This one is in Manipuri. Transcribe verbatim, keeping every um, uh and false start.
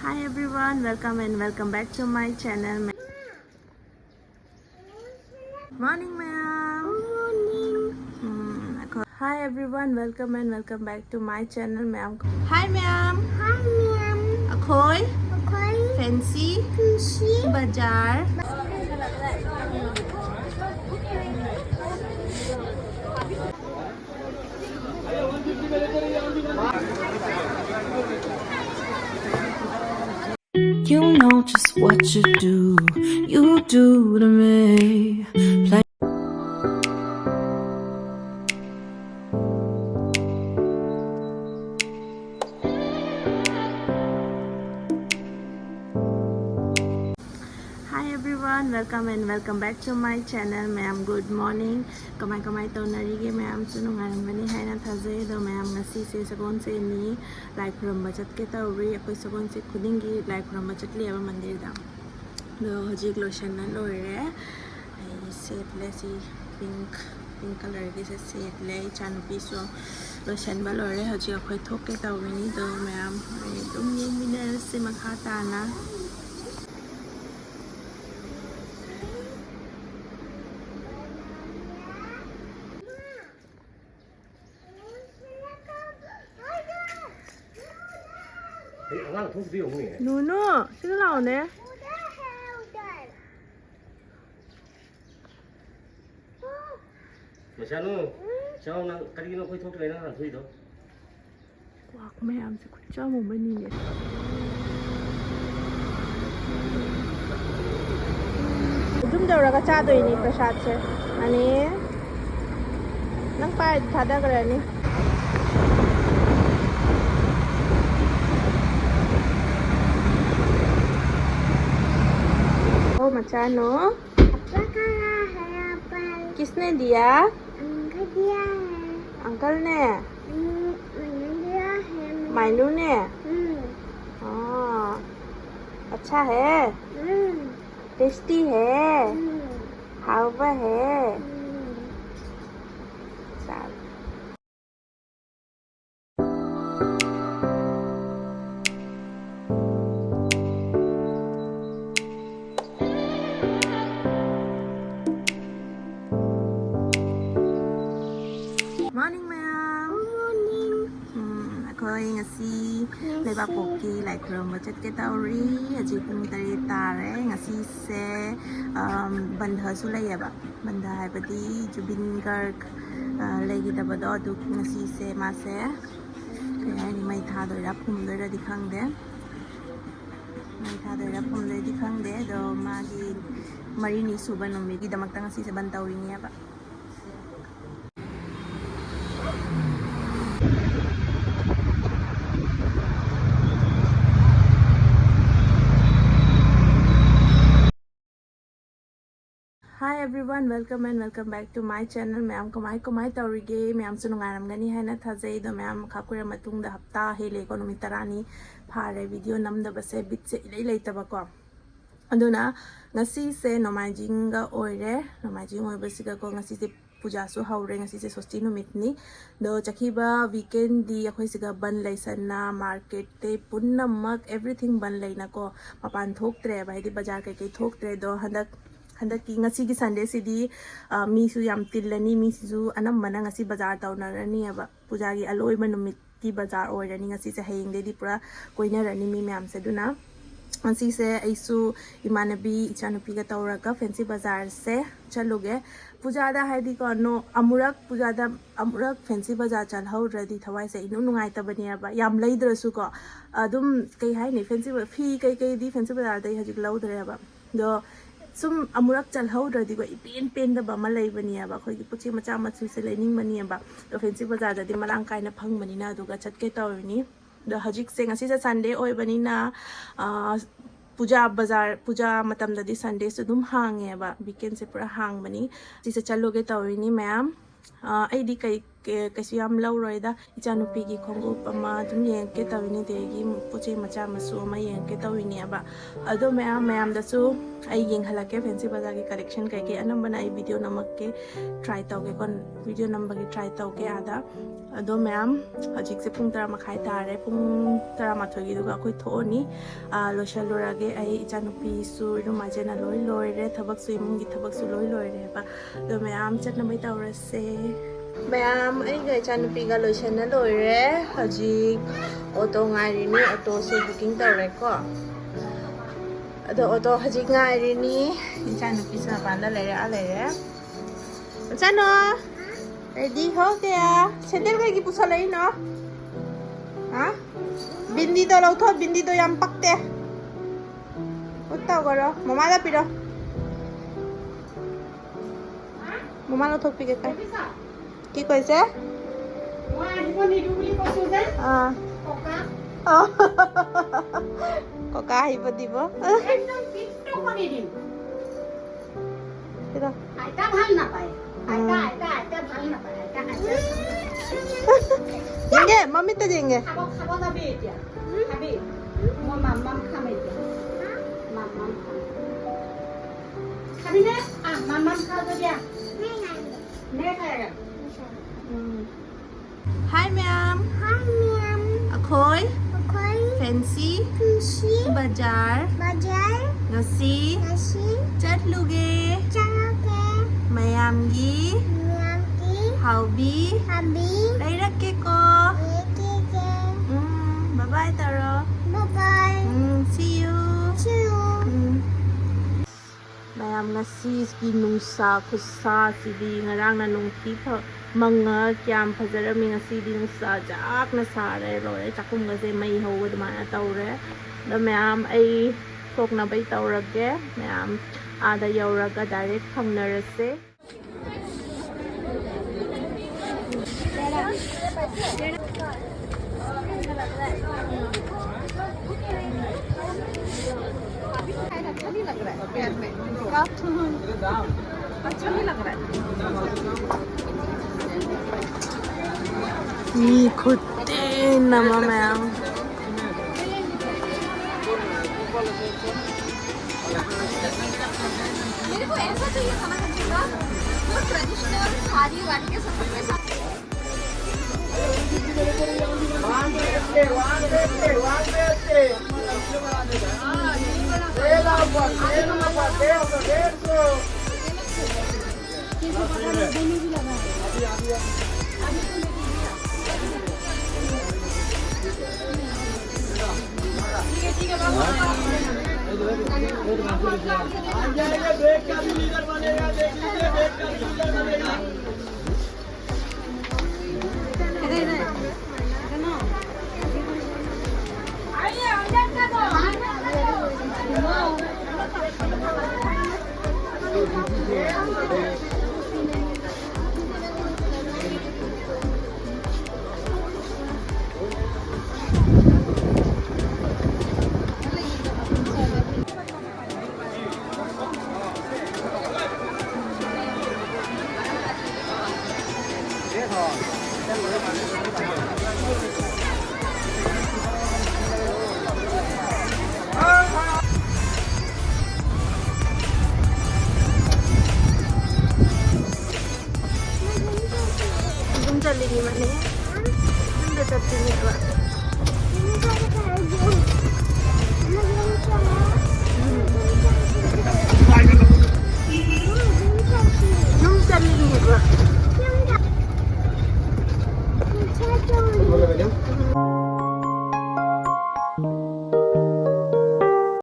Hi everyone, welcome and welcome back to my channel. Morning, ma'am. Morning. Hmm, ako- Hi everyone, welcome and welcome back to my channel, ma'am. Hi, ma'am. Hi, ma'am. ꯑꯩꯈꯣꯏ ꯑꯩꯈꯣꯏ Fancy Fancy Bazaar. You know just what you do, you do to me. Play. Hi everyone, welcome and welcome back to my channel, ma'am. Good morning. ꯀꯃꯥꯏ ꯀꯃꯥꯏ ꯇꯧꯅꯔꯤꯒꯦ? ꯃꯌꯥꯝꯁꯨ ꯅꯨꯡꯉꯥꯏꯔꯝꯒꯅꯤ ꯍꯥꯏꯅ ꯊꯥꯖꯩ꯫ ꯑꯗꯣ ꯃꯌꯥꯝ, ꯉꯁꯤꯁꯦ ꯁꯒꯣꯜꯁꯦꯟꯅꯤ, ꯂꯥꯏ ꯈꯨꯔꯨꯝꯕ ꯆꯠꯀꯦ ꯇꯧꯔꯤ꯫ ꯑꯩꯈꯣꯏ ꯁꯒꯣꯜꯁꯦꯟ ꯈꯨꯗꯤꯡꯒꯤ ꯂꯥꯏ ꯈꯨꯔꯨꯝꯕ ꯆꯠꯂꯤꯑꯕ ꯃꯟꯗꯤꯔꯗ꯫ ꯑꯗꯣ ꯍꯧꯖꯤꯛ ꯂꯣꯏꯁꯟꯅ ꯂꯣꯏꯔꯦ꯫ ꯑꯩ ꯁꯦꯠꯂꯦ ꯁꯤ pink, pink colourꯒꯤꯁꯦ ꯁꯦꯠꯂꯦ꯫ ꯏꯆꯥꯅꯨꯄꯤꯁꯨ ꯂꯣꯏꯁꯟꯕ ꯂꯣꯏꯔꯦ꯫ ꯍꯧꯖꯤꯛ ꯑꯩꯈꯣꯏ ꯊꯣꯛꯀꯦ ꯇꯧꯔꯤꯅꯤ꯫ ꯑꯗꯣ ꯃꯌꯥꯝ ꯍꯣꯔꯦꯟ ꯑꯗꯨꯝ ꯌꯦꯡꯃꯤꯟꯅꯔꯁꯤ ꯃꯈꯥ ꯇꯥꯅ꯫ ꯑꯩ ꯑꯉꯥꯡ ꯊꯣꯛꯇ꯭ꯔꯤ ꯌꯦꯡꯉꯨꯅꯦ꯫ ꯅꯨꯅꯨ, ꯁꯤꯗ ꯂꯥꯛꯑꯣꯅꯦ꯫ ꯃꯆꯥꯅꯨ, ꯆꯥꯎ ꯅꯪ, ꯀꯔꯤꯒꯤꯅꯣ ꯑꯩꯈꯣꯏ ꯊꯣꯛꯇ꯭ꯔꯤꯉꯩꯗ ꯍꯥꯟꯅ ꯊꯣꯛꯏꯗꯣ? ꯀ꯭ꯋꯥꯛ ꯃꯌꯥꯝꯁꯦ ꯈꯨꯠꯆꯥꯎ ꯑꯃꯅꯤꯅꯦ꯫ ꯑꯗꯨꯝ ꯇꯧꯔꯒ ꯆꯥꯗꯣꯏꯅꯤ ꯄ꯭ꯔꯁꯥꯗꯁꯦ꯫ ꯑꯅꯤ, ꯅꯪ ꯄꯥꯏꯔꯗꯤ ꯊꯥꯗꯈ꯭ꯔꯅꯤ꯫ ꯑꯣ ꯃꯆꯥꯅꯨ꯫ पापा कहाँ है? यहाँ पर। किसने दिया? अंकल दिया है। अंकल ने? हम्म, मैंने दिया है, मैंने। मायनू ने? हम्म। हाँ, अच्छा है? हम्म। टेस्टी है? हम्म। हावा है? हम्म। चल। ꯂꯩꯕꯥꯛꯄꯣꯛꯀꯤ ꯂꯥꯏ ꯈꯨꯔꯨꯝꯕ ꯆꯠꯀꯦ ꯇꯧꯔꯤ꯫ ꯍꯧꯖꯤꯛ ꯄꯨꯡ ꯇꯔꯦꯠ ꯇꯥꯔꯦ꯫ ꯉꯁꯤꯁꯦ, ꯑꯝ, ꯕꯟꯙꯁꯨ ꯂꯩꯌꯦꯕ꯫ ꯕꯟꯙ ꯍꯥꯏꯕꯗꯤ ꯖꯨꯕꯤꯟ ꯒꯔꯒ, ꯑ, ꯂꯩꯈꯤꯗꯕꯗꯣ, ꯑꯗꯨ ꯉꯁꯤꯁꯦ ꯃꯥꯁꯦ, ꯀꯩ ꯍꯥꯏꯅꯤ, ꯃꯩ ꯊꯥꯗꯣꯏꯔꯥ ꯐꯨꯝꯗꯣꯏꯔꯥꯗꯤ ꯈꯪꯗꯦ꯫ ꯃꯩ ꯊꯥꯗꯣꯏꯔꯥ ꯐꯨꯝꯗꯣꯏꯔꯗꯤ ꯈꯪꯗꯦ, ꯑꯗꯣ ꯃꯥꯒꯤ ꯃꯔꯤꯅꯤ ꯁꯨꯕ ꯅꯨꯃꯤꯠꯀꯤꯗꯃꯛꯇ ꯉꯁꯤꯁꯦ ꯕꯟ ꯇꯧꯔꯤꯅꯦꯕ꯫ Hi everyone, welcome and welcome back to my channel. ꯃꯌꯥꯝ ꯀꯃꯥꯏ ꯀꯃꯥꯏ ꯇꯧꯔꯤꯒꯦ? ꯃꯌꯥꯝꯁꯨ ꯅꯨꯡꯉꯥꯏꯔꯝꯒꯅꯤ ꯍꯥꯏꯅ ꯊꯥꯖꯩ꯫ ꯑꯗꯣ ꯃꯌꯥꯝ ꯃꯈꯥ ꯀꯨꯏꯔ ꯃꯇꯨꯡꯗ, ꯍꯞꯇꯥ ꯍꯦꯜꯂꯦꯀꯣ, ꯅꯨꯃꯤꯠ ꯇꯔꯥꯅꯤ ꯐꯥꯔꯦ ꯚꯤꯗꯤꯑꯣ ꯅꯝꯗꯕꯁꯦ, ꯕꯤꯠꯁꯦ ꯏꯂꯩ ꯂꯩꯇꯕꯀꯣ꯫ ꯑꯗꯨꯅ ꯉꯁꯤꯁꯦ ꯅꯣꯡꯃꯥꯏꯖꯤꯡꯒ ꯑꯣꯏꯔꯦ꯫ ꯅꯣꯡꯃꯥꯏꯖꯤꯡ ꯑꯣꯏꯕꯁꯤꯒꯀꯣ, ꯉꯁꯤꯁꯦ ꯄꯨꯖꯥꯁꯨ ꯍꯧꯔꯦ꯫ ꯉꯁꯤꯁꯦ ꯁꯣꯁꯇꯤ ꯅꯨꯃꯤꯠꯅꯤ꯫ ꯑꯗꯣ ꯆꯠꯈꯤꯕ ꯋꯤꯀꯦꯟꯗꯤ ꯑꯩꯈꯣꯏ ꯁꯤꯒ ꯕꯟ ꯂꯩꯁꯟꯅ, ꯃꯥꯔꯀꯦꯠꯇꯩ ꯄꯨꯝꯅꯃꯛ, everything ꯕꯟ ꯂꯩꯅꯀꯣ, ꯃꯄꯥꯟ ꯊꯣꯛꯇ꯭ꯔꯦꯕ, ꯍꯥꯏꯗꯤ ꯕꯖꯥꯔ ꯀꯩꯀꯩ ꯊꯣꯛꯇ꯭ꯔꯦ꯫ ꯑꯗꯣ ꯍꯟꯗꯛ, ꯍꯟꯗꯛꯀꯤ ꯉꯁꯤꯒꯤ ꯁꯟꯗꯦꯁꯤꯗꯤ, ꯑ, ꯃꯤꯁꯨ ꯌꯥꯝ ꯇꯤꯜꯂꯅꯤ꯫ ꯃꯤꯁꯤꯁꯨ ꯑꯅꯝꯕꯅ ꯉꯁꯤ ꯕꯖꯥꯔ ꯇꯧꯅꯔꯅꯤꯕ꯫ ꯄꯨꯖꯥꯒꯤ ꯑꯂꯣꯏꯕ ꯅꯨꯃꯤꯠꯀꯤ ꯕꯖꯥꯔ ꯑꯣꯏꯔꯅꯤ ꯉꯁꯤꯁꯦ꯫ ꯍꯌꯦꯡꯗꯩꯗꯤ ꯄꯨꯔꯥ ꯀꯣꯏꯅꯔꯅꯤ ꯃꯤ ꯃꯌꯥꯝꯁꯦ꯫ ꯑꯗꯨꯅ ꯉꯁꯤꯁꯦ ꯑꯩꯁꯨ ꯏꯃꯥꯟꯅꯕꯤ ꯏꯆꯥꯅꯨꯄꯤꯒ ꯇꯧꯔꯒ ꯐꯦꯟꯁꯤ ꯕꯖꯥꯔꯁꯦ ꯆꯠꯂꯨꯒꯦ꯫ ꯄꯨꯖꯥꯗ ꯍꯥꯏꯗꯤꯀꯣ, ꯅꯣ-, ꯑꯃꯨꯔꯛ ꯄꯨꯖꯥꯗ ꯑꯃꯨꯔꯛ ꯐꯦꯟꯁꯤ ꯕꯖꯥꯔ ꯆꯠꯍꯧꯗ꯭ꯔꯗꯤ ꯊꯋꯥꯏꯁꯦ ꯏꯅꯨꯡ ꯅꯨꯡꯉꯥꯏꯇꯕꯅꯦꯕ꯫ ꯌꯥꯝ ꯂꯩꯗ꯭ꯔꯁꯨꯀꯣ, ꯑꯗꯨꯝ, ꯀꯩ ꯍꯥꯏꯅꯤ, ꯐꯦꯟꯁꯤ ꯕ-, ꯐꯤ ꯀꯩꯀꯩꯗꯤ ꯐꯦꯟꯁꯤ ꯕꯖꯥꯔꯗꯩ ꯍꯧꯖꯤꯛ ꯂꯧꯗ꯭ꯔꯦꯕ꯫ ꯑꯗꯣ ꯁꯨꯝ ꯑꯃꯨꯔꯛ ꯆꯠꯍꯧꯗ꯭ꯔꯗꯤꯀꯣ, ꯏꯄꯦꯟ ꯄꯦꯟꯗꯕ ꯑꯃ ꯂꯩꯕꯅꯦꯕ꯫ ꯑꯩꯈꯣꯏꯒꯤ ꯄꯣꯠ ꯆꯩ ꯃꯆꯥ ꯃꯁꯨꯁꯦ ꯂꯩꯅꯤꯡꯕꯅꯦꯕ꯫ ꯑꯗꯣ ꯐꯦꯟꯁꯤ ꯕꯖꯥꯔꯗꯗꯤ ꯃꯔꯥꯡ ꯀꯥꯏꯅ ꯐꯪꯕꯅꯤꯅ ꯑꯗꯨꯒ ꯆꯠꯀꯦ ꯇꯧꯔꯤꯅꯤ꯫ ꯑꯗꯣ ꯍꯧꯖꯤꯛꯁꯦ, ꯉꯁꯤꯁꯦ ꯁꯟꯗꯦ ꯑꯣꯏꯕꯅꯤꯅ, ꯑ, ꯄꯨꯖꯥ ꯕꯖꯥꯔ, ꯄꯨꯖꯥ ꯃꯇꯝꯗꯗꯤ ꯁꯟꯗꯦꯁꯨ ꯑꯗꯨꯝ ꯍꯥꯡꯉꯦꯕ, ꯋꯤꯀꯦꯟꯁꯦ ꯄꯨꯔꯥ ꯍꯥꯡꯕꯅꯤ꯫ ꯁꯤꯁꯦ ꯆꯠꯂꯨꯒꯦ ꯇꯧꯔꯤꯅꯤ ꯃꯌꯥꯝ꯫ ꯑ, ꯑꯩꯗꯤ ꯀꯩ, ꯀꯩ, ꯀꯩꯁꯨ ꯌꯥꯝ ꯂꯧꯔꯣꯏꯗ, ꯏꯆꯥꯅꯨꯄꯤꯒꯤ ꯈꯣꯡꯎꯞ ꯑꯃ ꯑꯗꯨꯝ ꯌꯦꯡꯉꯛꯀꯦ ꯇꯧꯔꯤꯅꯤ, ꯑꯗꯒꯤ ꯄꯣꯠ ꯆꯩ ꯃꯆꯥ ꯃꯁꯨ ꯑꯃ ꯌꯦꯡꯉꯛꯀꯦ ꯇꯧꯔꯤꯅꯦꯕ꯫ ꯑꯗꯣ ꯃꯌꯥꯝ, ꯃꯌꯥꯝꯗꯁꯨ ꯑꯩ ꯌꯦꯡꯍꯜꯂꯛꯀꯦ ꯐꯦꯟꯁꯤ ꯕꯖꯥꯔꯒꯤ ꯀꯂꯦꯛꯁꯟ ꯀꯩꯀꯩ꯫ ꯑꯅꯝꯕꯅ ꯑꯩ ꯚꯤꯗꯤꯑꯣ ꯅꯝꯃꯛꯀꯦ, ꯇ꯭ꯔꯥꯏ ꯇꯧꯒꯦꯀꯣ, ꯚꯤꯗꯤꯑꯣ ꯅꯝꯕꯒꯤ ꯇ꯭ꯔꯥꯏ ꯇꯧꯒꯦ ꯑꯥꯗ꯫ ꯑꯗꯣ ꯃꯌꯥꯝ, ꯍꯧꯖꯤꯛꯁꯦ ꯄꯨꯡ ꯇꯔꯥ ꯃꯈꯥꯏ ꯇꯥꯔꯦ꯫ ꯄꯨꯡ ꯇꯔꯥꯃꯥꯊꯣꯏꯒꯤꯗꯨꯒ ꯑꯩꯈꯣꯏ ꯊꯣꯛꯑꯅꯤ꯫ ꯑ, ꯂꯣꯏꯁꯜꯂꯨꯔꯒꯦ꯫ ꯑꯩ ꯏꯆꯥꯅꯨꯄꯤꯁꯨ ꯏꯔꯨ ꯃꯥꯏꯖꯅ ꯂꯣꯏ ꯂꯣꯏꯔꯦ, ꯊꯕꯛꯁꯨ, ꯏꯃꯨꯡꯒꯤ ꯊꯕꯛꯁꯨ ꯂꯣꯏ ꯂꯣꯏꯔꯦꯕ꯫ ꯑꯗꯣ ꯃꯌꯥꯝ ꯆꯠꯅꯕꯩ ꯇꯧꯔꯁꯦ꯫ ꯃꯌꯥꯝ, ꯑꯩꯒ ꯏꯆꯥꯅꯨꯄꯤꯒ ꯂꯣꯏꯁꯟꯅ ꯂꯣꯏꯔꯦ꯫ ꯍꯧꯖꯤꯛ ꯑꯣꯇꯣ ꯉꯥꯏꯔꯤꯅꯤ꯫ ꯑꯣꯇꯣꯁꯨ ꯕꯨꯀꯤꯡ ꯇꯧꯔꯦꯀꯣ꯫ ꯑꯗꯣ ꯑꯣꯇꯣ ꯍꯧꯖꯤꯛ ꯉꯥꯏꯔꯤꯅꯤ꯫ ꯏꯆꯥꯅꯨꯄꯤꯁꯨ ꯃꯄꯥꯟꯗ ꯂꯩꯔꯦ, ꯑꯥ ꯂꯩꯔꯦ꯫ ꯏꯆꯥꯅꯣ, ꯔꯦꯗꯤ ꯍꯣ ꯀꯌꯥ? ꯁꯦꯟꯗꯦꯜ ꯀꯩꯒꯤ ꯄꯨꯁꯜꯂꯛꯏꯅꯣ? ꯍꯥ? ꯕꯤꯟꯗꯤꯗꯣ ꯂꯧꯊꯣꯛ, ꯕꯤꯟꯗꯤꯗꯣ ꯌꯥꯝ ꯄꯛꯇꯦ꯫ ꯎꯠ ꯇꯧꯈꯔꯣ, ꯃꯃꯥꯗ ꯄꯤꯔꯣ꯫ ꯃꯃꯥ ꯂꯧꯊꯣꯛꯄꯤꯒꯦ ꯀꯥꯏ꯫ কি কৈছে? মই আহিব নিদিওঁ বুলি কৈছো যে। অ। ককা। অ। ককা আহিব দিব। একদম পিষ্ট কৰি দিম। কিয়? আইতা ভাল নাপায়। আইতা, উম। আইতা, আইতা ভাল নাপায়। আইতা, আইতা ভাল নাপায়। দেংগে, মম্মী তো দেংগে। খাব, খাব যাবি এতিয়া? খাবি? মই মাম মাম খাম এতিয়া। মাম মাম খাম। খাবি নে? আহ, মাম মাম খাওঁ যদি আহ। নে খাই আহ। উম। Hi, ma'am. Hi, ma'am. ꯑꯩꯈꯣꯏ ꯑꯩꯈꯣꯏ Fancy Fancy ꯕꯖꯥꯔ ꯕꯖꯥꯔ ꯉꯁꯤ ꯉꯁꯤ ꯆꯠꯂꯨꯒꯦ꯫ ꯆꯠꯂꯨꯒꯦ꯫ ꯃꯌꯥꯝꯒꯤ ꯃꯌꯥꯝꯒꯤ ꯍꯥꯎꯕꯤ ꯍꯥꯎꯕꯤ ꯂꯩꯔꯛꯀꯦꯀꯣ꯫ ꯂꯩꯔꯛꯀꯦ꯫ ꯎꯝ, bye bye ꯇꯧꯔꯣ꯫ Bye bye. Um, see you. See you. ꯎꯝ꯫ ꯃꯌꯥꯝ, ꯉꯁꯤꯒꯤ ꯅꯨꯡꯁꯥ ꯈꯨꯠꯁꯥꯁꯤꯗꯤ, ꯉꯔꯥꯡꯅ ꯅꯨꯡꯊꯤ ꯐ-, ꯃꯪꯉ ꯀꯌꯥꯝ ꯐꯖꯔꯝꯃꯤ, ꯉꯁꯤꯗꯤ ꯅꯨꯡꯁꯥ ꯌꯥꯛꯅ ꯁꯥꯔꯦ, ꯂꯣꯏꯔꯦ꯫ ꯆꯥꯛꯈꯨꯝꯒꯁꯦ ꯃꯩ ꯍꯧꯕ ꯑꯗꯨꯃꯥꯏꯅ ꯇꯧꯔꯦ꯫ ꯑꯗꯣ ꯃꯌꯥꯝ, ꯑꯩ ꯊꯣꯛꯅꯕꯩ ꯇꯧꯔꯒꯦ꯫ ꯃꯌꯥꯝ ꯑꯥꯗ ꯌꯧꯔꯒ direct ꯐꯪꯅꯔꯁꯦ꯫ ꯃꯤ ꯈꯨꯠꯇꯦꯟ ꯑꯃ ꯃꯌꯥꯝ꯫ मेरे को ऐसा चाहिए था ना, कचौड़ा, जो ट्रेडिशनल थाली वाली के साथ।